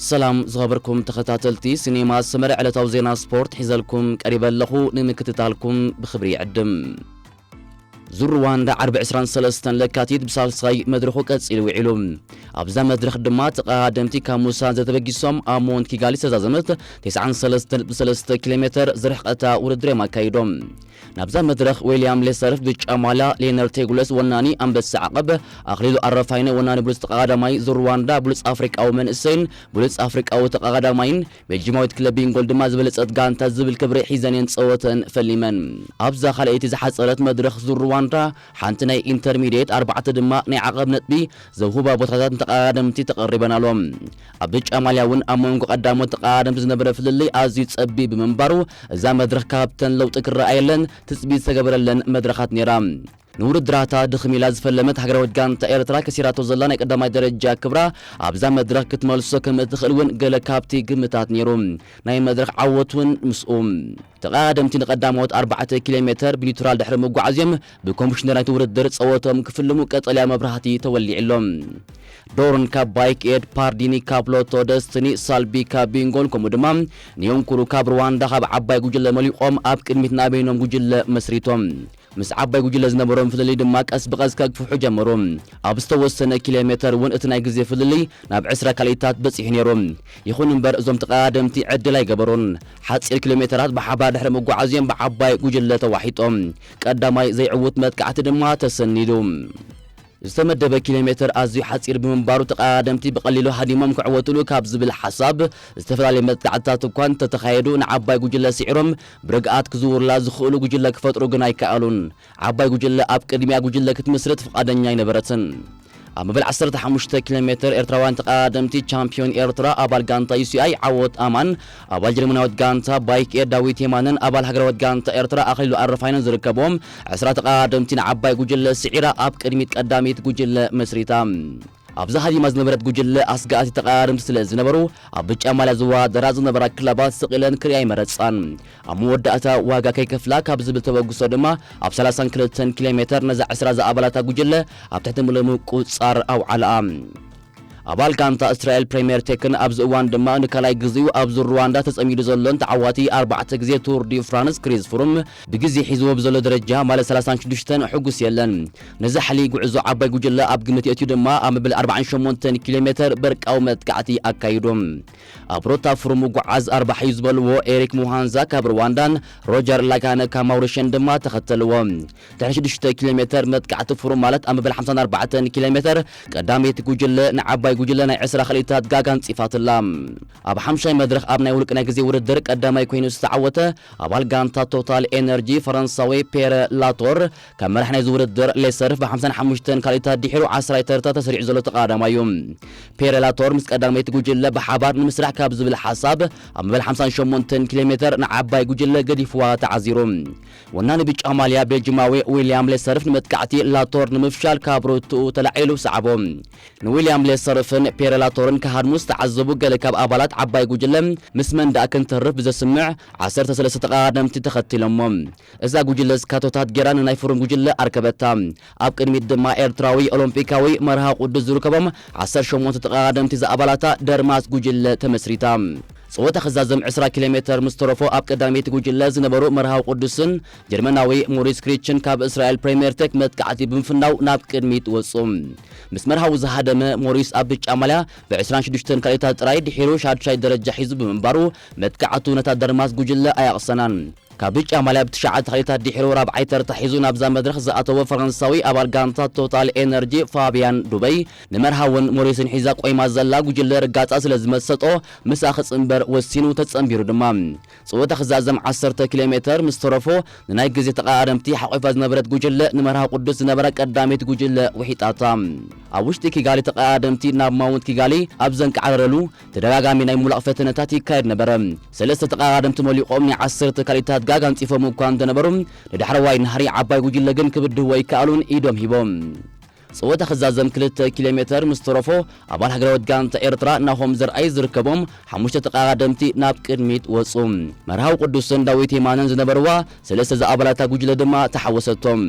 ሰላም ዝኸበርኩም ተኸታተልቲ ሲኔማ ሰመረ፣ ዕለታዊ ዜና ስፖርት ሒዘልኩም ቀሪበ ኣለኹ። ንምክትታልኩም ብኽብሪ ይዕድም። ዙር ሩዋንዳ ዓርቢ ዕስራን ሰለስተን ለካቲት ብሳልሳይ መድረኹ ቀጺሉ ውዒሉ። ኣብዛ መድረኽ ድማ ተቐዳደምቲ ካብ ሙሳንዘ ተበጊሶም ኣብ ሞንት ኪጋሊ ዝተዛዘመት ተስዓን ሰለስተን ነጥቢ ሰለስተ ኪሎ ሜተር ዝርሕቐታ ውድድር እዮም ኣካይዶም። ናብዛ መድረኽ ዊልያም ሌሰርፍ ብጫ ማልያ፣ ሌነር ቴጉለስ ወናኒ ኣንበሳ ዓቐብ፣ ኣኽሊሉ ኣረፋይነ ወናኒ ብሉጽ ተቐዳዳማይ ዙር ሩዋንዳ፣ ብሉጽ ኣፍሪቃዊ መንእሰይን ብሉጽ ኣፍሪቃዊ ተቐዳዳማይን ቤልጂማዊት ክለብ ቢንጎል ድማ ዝበለጸት ጋንታ ዝብል ክብሪ ሒዘን እየን ጸወተን ፈሊመን። ኣብዛ ካልኣይቲ ዝሓጸረት መድረኽ ዙር ሩዋንዳ ሓንቲ ናይ ኢንተርሚዲየት ኣርባዕተ ድማ ናይ ዓቐብ ነጥቢ ዘውህባ ቦታታት ንተቐዳደምቲ ተቐሪበን ኣሎ። ኣብ ብጫ ማልያ እውን ኣብ መንጎ ቀዳሞት ተቐዳደምቲ ዝነበረ ፍልልይ ኣዝዩ ጸቢብ ብምንባሩ እዛ መድረኽ ካብተን ለውጢ ክረኣየለን ትጽቢት ዝተገበረለን መድረኻት ነይራ። ንውድድራታ ድኽም ኢላ ዝፈለመት ሃገራዊት ጋንታ ኤርትራ ከሲራቶ ዘላ ናይ ቀዳማይ ደረጃ ክብራ ኣብዛ መድረኽ ክትመልሶ ከም እትኽእል እውን ገለ ካብቲ ግምታት ነይሩ። ናይ መድረኽ ዓወት እውን ምስኡ። ተቐዳደምቲ ንቐዳሞት ኣርባዕተ ኪሎ ሜተር ብኒውትራል ድሕሪ ምጓዓዝዮም ብኮሚሽነር ናይቲ ውድድር ጸወቶም ክፍልሙ ቀጠልያ መብራህቲ ተወሊዕሎም። ዶርን ካብ ባይክ ኤድ፣ ፓርዲኒ ካብ ሎቶ ደስትኒ፣ ሳልቢ ካብ ቢንጎል ከምኡ ድማ ኒዮንኩሩ ካብ ሩዋንዳ ካብ ዓባይ ጉጅለ መሊቖም ኣብ ቅድሚት ናበይኖም ጉጅለ መስሪቶም። ምስ ዓባይ ጉጅለ ዝነበሮም ፍልልይ ድማ ቀስ ብቐስ ከግፍሑ ጀመሩ። ኣብ ዝተወሰነ ኪሎ ሜተር እውን እቲ ናይ ግዜ ፍልልይ ናብ ዕስራ ካልኢታት በጺሑ ነይሩ። ይኹን እምበር እዞም ተቐዳደምቲ ዕድል ኣይገበሩን። ሓጺር ኪሎ ሜተራት ብሓባር ድሕሪ ምጓዓዝዮም ብዓባይ ጉጅለ ተዋሒጦም። ቀዳማይ ዘይዕዉት መጥቃዕቲ ድማ ተሰኒዱ። ዝተመደበ ኪሎ ሜተር ኣዝዩ ሓጺር ብምንባሩ ተቐዳደምቲ ብቐሊሉ ሃዲሞም ክዕወትሉ ካብ ዝብል ሓሳብ ዝተፈላለየ መጥቃዕትታት እኳ እንተተኻየዱ ንዓባይ ጉጅለ ስዒሮም ብርግኣት ክዝውሩላ ዝኽእሉ ጉጅለ ክፈጥሩ ግን ኣይከኣሉን። ዓባይ ጉጅለ ኣብ ቅድሚያ ጉጅለ ክትምስርት ፍቓደኛ ኣይነበረትን። ኣብ መበል ዓሰርተ ሓሙሽተ ኪሎ ሜተር ኤርትራውያን ተቐዳደምቲ ቻምፒዮን ኤርትራ ኣባል ጋንታ ዩ ሲ ኣይ ዓወት ኣማን፣ ኣባል ጀርመናዊት ጋንታ ባይክ ኤር ዳዊት የማነን ኣባል ሃገራዊት ጋንታ ኤርትራ ኣኽሊሉ ኣረፋይነን ዝርከብዎም ዕስራ ተቐዳደምቲ ንዓባይ ጉጅለ ስዒራ ኣብ ቅድሚት ቀዳሚት ጉጅለ መስሪታ። ኣብዛ ሃዲማ ዝነበረት ጉጅለ ኣስጋእቲ ተቐዳደምቲ ስለ ዝነበሩ ኣብ ብጫ ማልያ ዝወዳደራ ዝነበራ ክለባት ስቕ ኢለን ክሪኣ ኣይመረጻን። ኣብ መወዳእታ ዋጋ ከይከፍላ ካብ ዝብል ተበግሶ ድማ ኣብ ሰላሳን ክልተን ኪሎ ሜተር ነዛ ዕስራ ዝኣባላታ ጉጅለ ኣብ ትሕቲ ምሉእ ምቁጽጻር ኣውዓልኣ። ኣባል ጋንታ እስራኤል ፕሪምየር ቴክን ኣብዚ እዋን ድማ ንካልኣይ ግዜኡ ኣብ ዙር ሩዋንዳ ተጸሚዱ ዘሎን ተዓዋቲ ኣርባዕተ ግዜ ቱር ዲ ፍራንስ ክሪስ ፍሩም ብግዜ ሒዝዎ ብዘሎ ደረጃ ማለት ሰላሳን ሽዱሽተን ሕጉስ የለን። ነዚ ሓሊ ጉዕዞ ዓባይ ጉጅለ ኣብ ግምት የእትዩ ድማ ኣብ መበል ኣርባዓን ሸሞንተን ኪሎ ሜተር በርቃዊ መጥቃዕቲ ኣካይዱ። ኣብ ሮታ ፍሩም ምጉዓዝ ኣርባሕ እዩ ዝበልዎ ኤሪክ ሙሃንዛ ካብ ሩዋንዳን ሮጀር ላጋነ ካብ ማውሪሽን ድማ ተኸተልዎ። ድሕሪ ሽዱሽተ ኪሎ ሜተር መጥቃዕቲ ፍሩም ማለት ኣብ መበል ሓምሳን ኣርባዕተን ኪሎ ሜተር ቀዳመይቲ ጉጅለ ንዓባይ ጉጅለ ናይ ዕስራ ካልኢታት ጋግ ኣንጺፋትላ። ኣብ ሓምሻይ መድረኽ ኣብ ናይ ውልቂ ናይ ግዜ ውድድር ቀዳማይ ኮይኑ ዝተዓወተ ኣባል ጋንታ ቶታል ኤነርጂ ፈረንሳዊ ፔረ ላቶር ካብ መራሕ ናይዚ ውድድር ሌሰርፍ ብሓምሳን ሓሙሽተን ካልኢታት ድሒሩ ዓስራይ ተርታ ተሰሪዑ ዘሎ ተቐዳዳማይ እዩ። ፔረ ላቶር ምስ ቀዳመይቲ ጉጅለ ብሓባር ንምስራሕ ካብ ዝብል ሓሳብ ኣብ መበል ሓምሳን ሸሞንተን ኪሎ ሜተር ንዓባይ ጉጅለ ገዲፍዋ ተዓዚሩ። ወናኒ ብጫ ማልያ ቤልጂማዊ ዊልያም ሌሰርፍ ንመጥቃዕቲ ላቶር ንምፍሻል ካብ ሩትኡ ተላዒሉ ሰዓቦ። ንዊልያም ሌሰርፍን ፔረ ላቶርን ክሃድሙ ዝተዓዘቡ ገለ ካብ ኣባላት ዓባይ ጉጅለ ምስ መን ደኣ ክንተርፍ ብዘስምዕ ዓሰርተ ሰለስተ ተቐዳደምቲ ተኸቲሎሞ። እዛ ጉጅለ ስካቶታት ጌራ ንናይ ፍሩም ጉጅለ ኣርከበታ። ኣብ ቅድሚት ድማ ኤርትራዊ ኦሎምፒካዊ መርሃ ቅዱስ ዝርከቦም ዓሰርተ ሸሞንተ ተቐዳደምቲ ዝኣባላታ ደርማስ ጉጅለ ተመስሪታ። ጸወታ ክዛዘም ዕስራ ኪሎ ሜተር ምስ ተረፎ ኣብ ቀዳመይቲ ጉጅለ ዝነበሩ መርሃዊ ቅዱስን ጀርመናዊ ሞሪስ ክሪችን ካብ እስራኤል ፕሪምየር ቴክ መጥቃዕቲ ብምፍናው ናብ ቅድሚት ወጹ። ምስ መርሃዊ ዝሃደመ ሞሪስ ኣብ ብጫ ማልያ ብዕስራን ሽዱሽተን ካልኢታት ጥራይ ድሒሩ ሻድሻይ ደረጃ ሒዙ ብምንባሩ መጥቃዕቱ ነታ ደርማስ ጉጅለ ኣያቕሰናን። ካብ ብጫ ማልያ ብትሽዓተ ካልኢታት ድሒሩ ራብዓይ ተርታ ሒዙ ናብዛ መድረኽ ዝኣተወ ፈረንሳዊ ኣባል ጋንታ ቶታል ኤነርጂ ፋቢያን ዱበይ ንመርሃውን ሞሪስን ሒዛ ቆይማ ዘላ ጉጅለ ርጋጻ ስለ ዝመሰጦ ምስኣ ክጽንበር ወሲኑ ተጸንቢሩ ድማ። ጸወታ ክዛዘም ዓሰርተ ኪሎ ሜተር ምስ ተረፎ ንናይ ግዜ ተቐዳደምቲ ሓቆፋ ዝነበረት ጉጅለ ንመርሃ ቅዱስ ዝነበራ ቀዳመይቲ ጉጅለ ውሒጣታ። ኣብ ውሽጢ ኪጋሊ ተቐዳደምቲ ናብ ማውንት ኪጋሊ ኣብ ዘንቀዓረረሉ ተደጋጋሚ ናይ ምውላቕ ፈተነታት ይካየድ ነበረ። ሰለስተ ተቐዳደምቲ መሊቖም ናይ ዓሰርተ ካልኢታት ጋግ ኣንጺፎም እኳ እንተነበሩ ንዳሕረዋይ ናህሪ ዓባይ ጉጅለ ግን ክብድህዎ ኣይከኣሉን ኢዶም ሂቦም። ጸወታ ክዛዘም ክልተ ኪሎ ሜተር ምስ ተረፎ ኣባል ሃገራዊት ጋንታ ኤርትራ ናሆም ዘርኣይ ዝርከቦም ሓሙሽተ ተቐዳደምቲ ናብ ቅድሚት ወጹ። መርሃዊ ቅዱስን ዳዊት የማነን ዝነበርዋ ሰለስተ ዝኣባላታ ጉጅለ ድማ ተሓወሰቶም።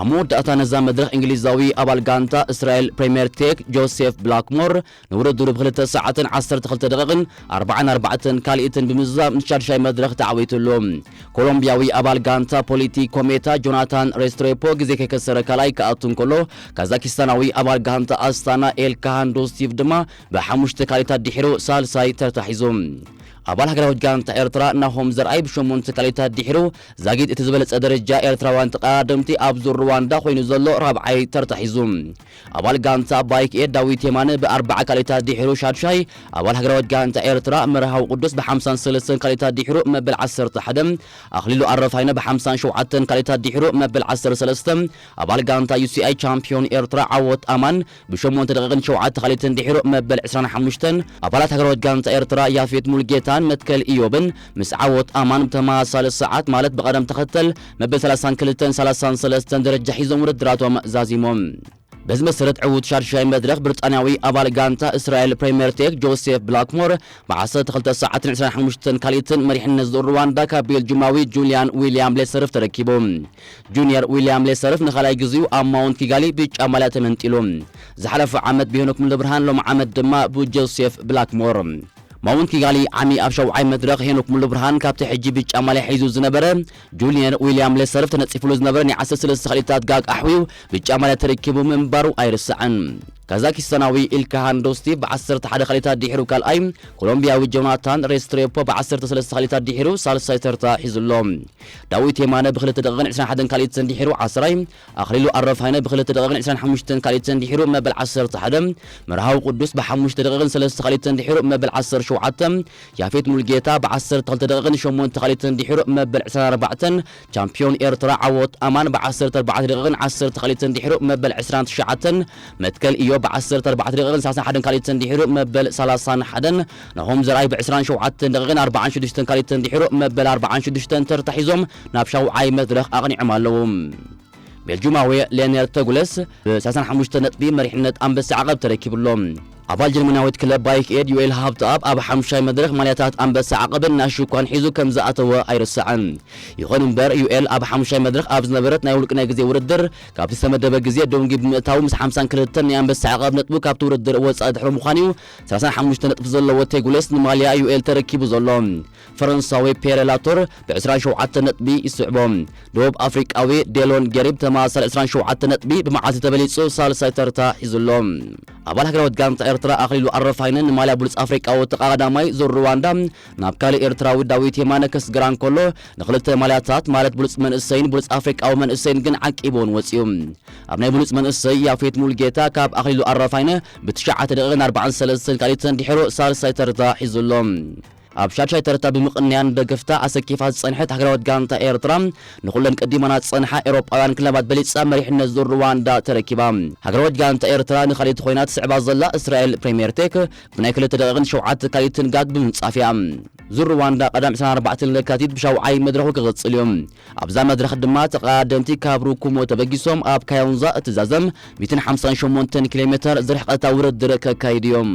ኣብ መወዳእታ ነዛ መድረኽ እንግሊዛዊ ኣባል ጋንታ እስራኤል ፕሪምየር ቴክ ጆሴፍ ብላክሞር ንውድድሩ ብክልተ ሰዓትን ዓሰርተ ክልተ ደቂቕን ኣርባዓን ኣርባዕተን ካልኢትን ብምዝዛም ንሻድሻይ መድረኽ ተዓዊቱሉ። ኮሎምቢያዊ ኣባል ጋንታ ፖሊቲ ኮሜታ ጆናታን ሬስትሬፖ ግዜ ከይከሰረ ካልኣይ ክኣቱ እንከሎ፣ ካዛኪስታናዊ ኣባል ጋንታ ኣስታና ኤልካሃን ዶስቲቭ ድማ ብሓሙሽተ ካልኢታት ድሒሩ ሳልሳይ ተርታ ሒዙ። ኣባል ሃገራዊት ጋንታ ኤርትራ ናሆም ዘርኣይ ብሸሞንተ ካልኢታት ድሒሩ ዛጊድ እቲ ዝበለጸ ደረጃ ኤርትራውያን ተቐዳደምቲ ኣብ ዙር ሩዋንዳ ኮይኑ ዘሎ ራብዓይ ተርታ ሒዙ። ኣባል ጋንታ ባይክ ኤድ ዳዊት የማነ ብኣርባዓ ካልኢታት ድሒሩ ሻድሻይ፣ ኣባል ሃገራዊት ጋንታ ኤርትራ መርሃዊ ቅዱስ ብሓምሳን ሰለስተን ካልኢታት ድሒሩ መበል ዓሰርተ ሓደ፣ ኣኽሊሉ ኣረፋይነ ብሓምሳን ሸውዓተን ካልኢታት ድሒሩ መበል ዓሰርተ ሰለስተ፣ ኣባል ጋንታ ዩ ሲ ኣይ ቻምፒዮን ኤርትራ ዓወት ኣማን ብሸሞንተ ደቂቕን ሸውዓተ ካልኢትን ድሒሩ መበል ዕስራን ሓሙሽተን፣ ኣባላት ሃገራዊት ጋንታ ኤርትራ ያፌት ሙልጌታን መትከል ኢዮብን ምስ ዓወት ኣማን ብተመሳሳሊ ሰዓት ማለት ብቐደም ተኸተል መበል ሰላሳን ክልተን ሰላሳን ሰለስተን ደረጃ ሒዞም ውድድራቶም ዛዚሞም። በዚ መሰረት ዕዉት ሻድሻይ መድረኽ ብሪጣንያዊ ኣባል ጋንታ እስራኤል ፕሪምየር ቴክ ጆሴፍ ብላክሞር ብ ዓሰርተ ክልተ ሰዓትን ዕስራን ሓሙሽተን ካልኢትን መሪሕነት ዙር ሩዋንዳ ካብ ቤልጁማዊ ጁልያን ዊልያም ሌሰርፍ ተረኪቡ። ጁኒየር ዊልያም ሌሰርፍ ንኻልኣይ ግዜኡ ኣብ ማውንት ኪጋሊ ብጫ ማልያ ተመንጢሉ። ዝሓለፈ ዓመት ብሄኖክ ሙሉብርሃን፣ ሎም ዓመት ድማ ብጆሴፍ ብላክሞር። ማውንት ኪጋሊ ዓሚ ኣብ ሸውዓይ መድረኽ ሄኖክ ሙሉብርሃን ካብቲ ሕጂ ብጫ ማልያ ሒዙ ዝነበረ ጁኒየር ዊልያም ሌሰርፍ ተነጺፍሉ ዝነበረ ናይ ዓሰርተ ሰለስተ ካልኢታት ጋግ ኣሕዊዩ ብጫ ማልያ ተረኪቡ ምንባሩ ኣይርሳዕን። ካዛኪስታናዊ ኢልካሃን ዶስቲቭ ብ ዓሰርተ ሓደ ካልኢታት ድሒሩ ካልኣይ፣ ኮሎምቢያዊ ጆናታን ሬስትሬፖ ብ ዓሰርተ ሰለስተ ካልኢታት ድሒሩ ሳልሳይ ተርታ ሒዙ ኣሎ። ዳዊት የማነ ብክልተ ደቂቕን ዕስራን ሓደን ካልኢትን ድሒሩ ዓስራይ፣ ኣኽሊሉ ኣረፋይነ ብክልተ ደቂቕን ዕስራን ሓሙሽተን ካልኢትን ድሒሩ መበል ዓሰርተ ሓደ፣ መርሃዊ ቅዱስ ብሓሙሽተ ደቂቕን ሰለስተ ካልኢትን ድሒሩ መበል ዓሰርተ ሸውዓተ፣ ያፌት ሙልጌታ ብ ዓሰርተ ክልተ ደቂቕን ሸሞንተ ካልኢትን ድሒሩ መበል ዕስራን ኣርባዕተን፣ ቻምፒዮን ኤርትራ ዓወት ኣማን ብ ዓሰርተ ኣርባዕተ ደቂቕን ዓሰርተ ካልኢትን ድሒሩ መበል ዕስራን ትሽዓተን፣ መትከል ኢዮብ ብ ዓሰርተ ኣርባዕተ ደቂቕን ሰላሳን ሓደን ካልኢትን ድሒሩ መበል ሰላሳን ሓደን፣ ናሆም ዘርኣይ ብ ዕስራን ሸውዓተን ደቂቕን ኣርባዓን ሽዱሽተን ካልኢትን ድሒሩ መበል ኣርባዓን ሽዱሽተን ተርታ ሒዞም ናብ ሻውዓይ መድረኽ ኣቕኒዖም ኣለዉ። ቤልጁማዊ ሌነር ተጉለስ ብ ሰላሳን ሓሙሽተ ነጥቢ መሪሕነት ኣንበሳ ዓቐብ ተረኪቡ ኣሎ። ኣባል ጀርመናዊት ክለብ ባይክ ኤድ ዩኤል ሃብተኣብ ኣብ ሓሙሻይ መድረኽ ማልያታት ኣንበሳ ዓቐብን ናሽኳን ሒዙ ከም ዝኣተወ ኣይርሳዕን። ይኹን እምበር ዩኤል ኣብ ሓሙሻይ መድረኽ ኣብ ዝነበረት ናይ ውልቂ ናይ ግዜ ውድድር ካብቲ ዝተመደበ ግዜ ደንጊ ብምእታው ምስ ሓምሳን ክልተን ናይ ኣንበሳ ዓቐብ ነጥቡ ካብቲ ውድድር ወጻኢ ድሕሪ ምዃኑ እዩ ሰላሳን ሓሙሽተ ነጥቢ ዘለዎ ቴጉለስ ንማልያ ዩኤል ተረኪቡ ዘሎ። ፈረንሳዊ ፔረ ላቶር ብ ዕስራን ሸውዓተን ነጥቢ ይስዕቦ። ደቡብ ኣፍሪቃዊ ዴሎን ጌሪብ ተመሳሳሊ ዕስራን ሸውዓተን ነጥቢ ብመዓልቲ ተበሊጹ ሳልሳይ ተርታ ሒዙ ኣሎ። ኣባል ሃገራዊት ጋንታ ኤርትራ ኣኽሊሉ ኣረፋይነ ንማልያ ብሉጽ ኣፍሪቃዊ ተቐዳዳማይ ዙር ሩዋንዳ ናብ ካልእ ኤርትራዊ ዳዊት የማነ ከስግራ እንከሎ፣ ንኽልተ ማልያታት ማለት ብሉጽ መንእሰይን ብሉጽ ኣፍሪቃዊ መንእሰይን ግን ዓቂብዎን ወጺኡ። ኣብ ናይ ብሉጽ መንእሰይ ያፌት ሙልጌታ ካብ ኣኽሊሉ ኣረፋይነ ብትሽዓተ ደቂቕን ኣርባዓን ሰለስተን ካልኢትን ድሒሩ ሳልሳይ ተርታ ሒዙ ኣሎ። ኣብ ሻድሻይ ተርታ ብምቕንያ ንደገፍታ ኣሰኪፋ ዝጸንሐት ሃገራዊት ጋንታ ኤርትራ፣ ንኹለን ቀዲማና ዝጸንሓ ኤውሮጳውያን ክለባት በሊጻ መሪሕነት ዙር ሩዋንዳ ተረኪባ። ሃገራዊት ጋንታ ኤርትራ ንኻልኣይቲ ኮይና ትስዕባ ዘላ እስራኤል ፕሪምየር ቴክ ብናይ ክልተ ደቂቕን ሸውዓተ ካልኢትን ጋግ ብምንጻፍ እያ። ዙር ሩዋንዳ ቀዳም ዕስራን ኣርባዕተን ለካቲት ብሻውዓይ መድረኹ ክቕጽል እዩ። ኣብዛ መድረኽ ድማ ተቐዳደምቲ ካብ ሩኩሞ ተበጊሶም ኣብ ካዮንዛ እትዛዘም ሚእትን ሓምሳን ሸሞንተን ኪሎ ሜተር ዝርሕቐታ ውድድር ከካይዱ እዮም።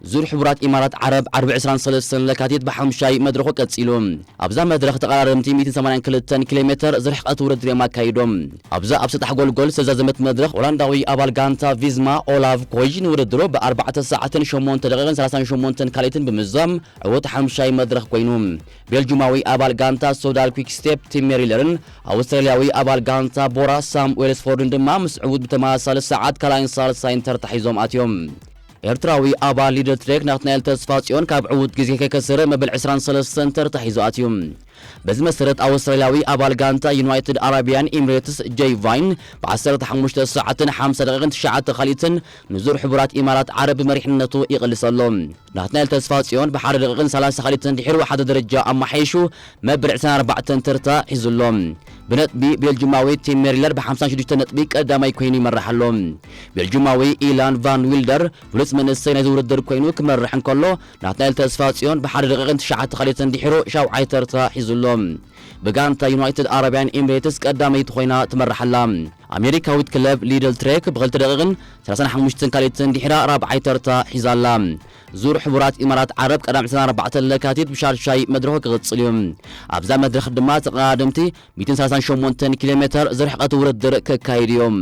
ዙር ሕቡራት ኢማራት ዓረብ ዓርቢ ዕስራን ሰለስተን ለካቲት ብሓምሻይ መድረኹ ቀጺሉ። ኣብዛ መድረኽ ተቐዳደምቲ ሚእትን ሰማንያን ክልተን ኪሎ ሜተር ዝርሕቐት ውድድር እዮም ኣካይዶም። ኣብዛ ኣብ ሰጣሕ ጎልጎል ዝተዛዘመት መድረኽ ሆላንዳዊ ኣባል ጋንታ ቪዝማ ኦላቭ ኮይጅ ንውድድሩ ብኣርባዕተ ሰዓትን ሸሞንተ ደቂቕን ሰላሳን ሸሞንተን ካልኢትን ብምዛም ዕዉት ሓምሻይ መድረኽ ኮይኑ። ቤልጁማዊ ኣባል ጋንታ ሶዳል ኲክስቴፕ ቲም ሜሪለርን ኣውስትራልያዊ ኣባል ጋንታ ቦራ ሳም ዌልስፎርድን ድማ ምስ ዕዉት ብተመሳሳሊ ሰዓት ካልኣይን ሳልሳይን ተርታ ሒዞም ኣትዮም። ኤርትራዊ ኣባል ሊደር ትሬክ ናትናኤል ተስፋጽዮን ካብ ዕዉት ግዜ ከይከሰረ መበል ዕስራን ሰለስተን ተርታ ሒዙ ኣትዩ። በዚ መሰረት ኣውስትራልያዊ ኣባል ጋንታ ዩናይትድ ኣረቢያን ኤሚሬትስ ጄይ ቫይን ብ ዓሰርተ ሓሙሽተ ሰዓትን ሓምሳ ደቂቕን ትሽዓተ ካልኢትን ንዙር ሕቡራት ኢማራት ዓረብ ብመሪሕነቱ ይቕልስ ኣሎ። ናትናኤል ተስፋጽዮን ብሓደ ደቂቕን ሰላሳ ካልኢትን ድሒሩ ሓደ ደረጃ ኣመሓይሹ መበል ዕስራን ኣርባዕተን ተርታ ሒዙ ኣሎ። ብነጥቢ ቤልጁማዊ ቲም ሜሪለር ብ ሓምሳን ሽዱሽተን ነጥቢ ቀዳማይ ኮይኑ ይመርሕ ኣሎ። ቤልጁማዊ ኢላን ቫን ዊልደር ብሉጽ መንእሰይ ናይዚ ውድድር ኮይኑ ክመርሕ እንከሎ፣ ናትናኤል ተስፋጽዮን ብሓደ ደቂቕን ትሽዓተ ካልኢትን ድሒሩ ሻውዓይ ተርታ ሒዙ። ኣሎ። ብጋንታ ዩናይትድ ኣረብያን ኤምሬትስ ቀዳመይቲ ኮይና ትመርሕ ኣላ። ኣሜሪካዊት ክለብ ሊድል ትሬክ ብክልተ ደቂቕን ሰላሳን ሓሙሽተን ካልኢትን ድሒራ ራብዓይ ተርታ ሒዛ ኣላ። ዙር ሕቡራት ኢማራት ዓረብ ቀዳም ዕስራን ኣርባዕተን ለካቲት ብሻርሻይ መድረኹ ክቕጽል እዩ። ኣብዛ መድረኽ ድማ ተቐዳደምቲ ሚእትን ሰላሳን ሸሞንተን ኪሎ ሜተር ዝርሕቐት ውድድር ከካይዱ እዮም።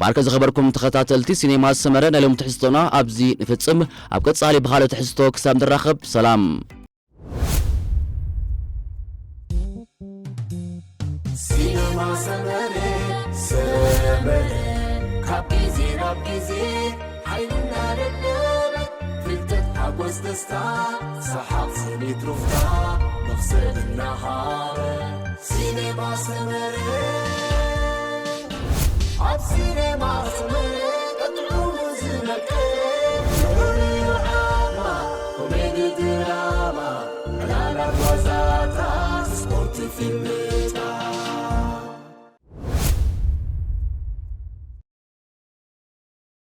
ባርከ ዝኸበርኩም ተኸታተልቲ ሲኔማ ሰመረ፣ ናይ ሎም ትሕዝቶና ኣብዚ ንፍጽም። ኣብ ቀጻሊ ብኻልእ ትሕዝቶ ክሳብ ንራኸብ ሰላም። ሲነማ ሰመረ ሰመረ ካብ ግዜ ናብ ግዜ ሓይልና ደለበ ፍልጠት ሓጎስ ደስታ ሰሓቕ ስኒት ሩፍታ መኽሰብ እናሃበ ሲነማ ሰመረ ኣብ ሲነማ ሰመረ ቀጥዑ ዝነቀ ፍቕሪ ዓማ ኮሜዲ ድራማ ዕላላት ዋዛታት ስፖርት ፊልም